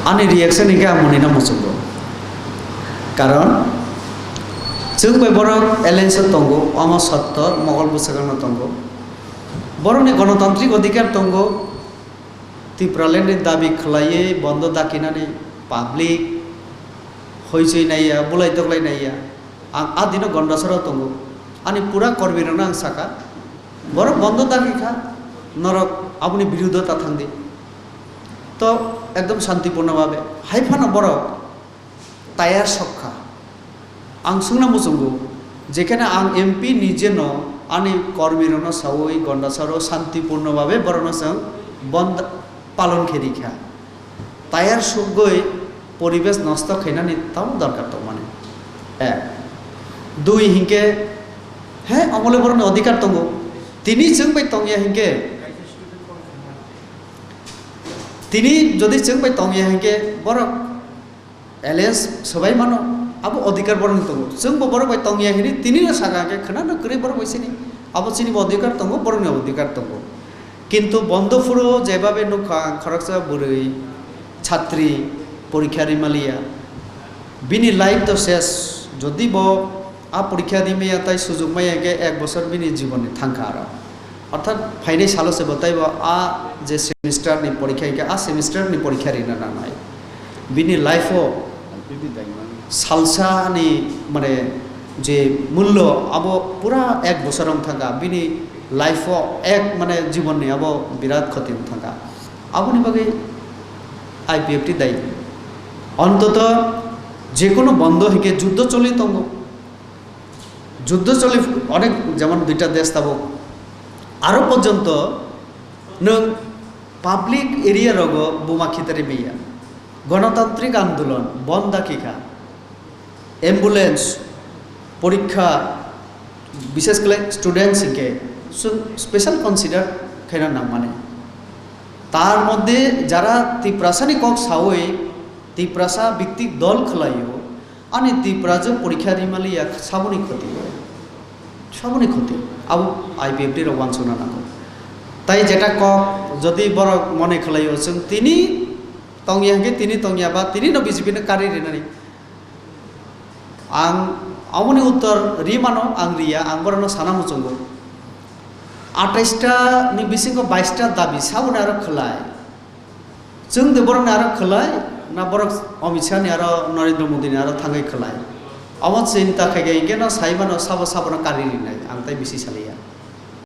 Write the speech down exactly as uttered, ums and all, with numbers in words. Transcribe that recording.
Ani reaction hinkhe ang monina muchungo. Karon chwng bai borok alliance o tongo, omo sotto, Mogol bwswkangno tongo. Borokni gonotantrik odhikar tongo, Tipraland ni dabi khwlaiwi bondo dakinani public hoichoi naiya, bulai toklai naiya. Ang a dino Gondasoro tongo. Ani pura kormirokno ang saka, borok bondo daki kha, norok aboni birudo ta thangdi. To ekdom shantipurno babe. Hai phano borok tayar sok kha. Ang swngna muchungo, jekheno ang M P nijeno ani kormirokno saui Gondasoro shantipurno babe borokno chwng bondo palon khe ri kha. Tayar sugwi poribesh nosto khainani tamo dorkar tongmani. Ek. Dui hinkhe, he, omole borokni odhikar tongo. Tini chwng bai tongya hinkhe, tini jodi chwng bai tongya hinkhe borok alliance swbai mano, abo odhikar borokni tongo. Chwngbo borok bai tongya hini tinino saka hinkhe khwnano kwrwi borok bai sini. Abo chinibo odhikar tongo, borokni odhikar tongo. Kintu bondo phuru jebabe nukha ang khoroksa bwrwi chhatri porikha rimaliya. Bini life to ses, jodi bo a porikha rimaya tai sujug maya hinkhe ek bosor bini jibonni thangkha aro. Orthat phainai salo se bo taibo a je semester ni porikha hinkhe a semester ni porikha rina nangnai. Bini life o salsa ni mane je mullo abo pura ek bosor wng thangkha, bini life o ek mane jibon ni abo birat khoti wng thangkha. Aboni bagwi I P F T dayi. Ontoto jekono bondo hinkhe juddo choli tongo. Juddo choli onek, jemon duita desh tabuk. Aro porjonto nwng public area rogo buma khitari maya. Gonotantrik andolon bon dakikha. Ambulance, porikha, bishes khlai students hinkhe chwng special consider khaina nangmani. Tar moddhe jara Tiprasani kok saui Tiprasa biktik dol khlaio, ani Tiprasa porikha rimaliya saboni khoti, saboni khoti, abo I P F T rok uansukna nango. Tai jeta kok jodi borok mone khlaio, chwng tini tongya hinkhe tini tongya ba tini no B J P no kari rinani. Ang aboni uttor ri mano, ang riya, ang borokno sana muchungo. Atais ta ni bisingo bais ta dabi saboni aro khlai. Chwng de borokni aro khlai, na borok Amit Shah ni aro Narendra Modi ni aro thangwi khlai. Omo chinta khaikhe hinkhe no sai mano sabo sabono kari rinai, ang tai bisi saliya.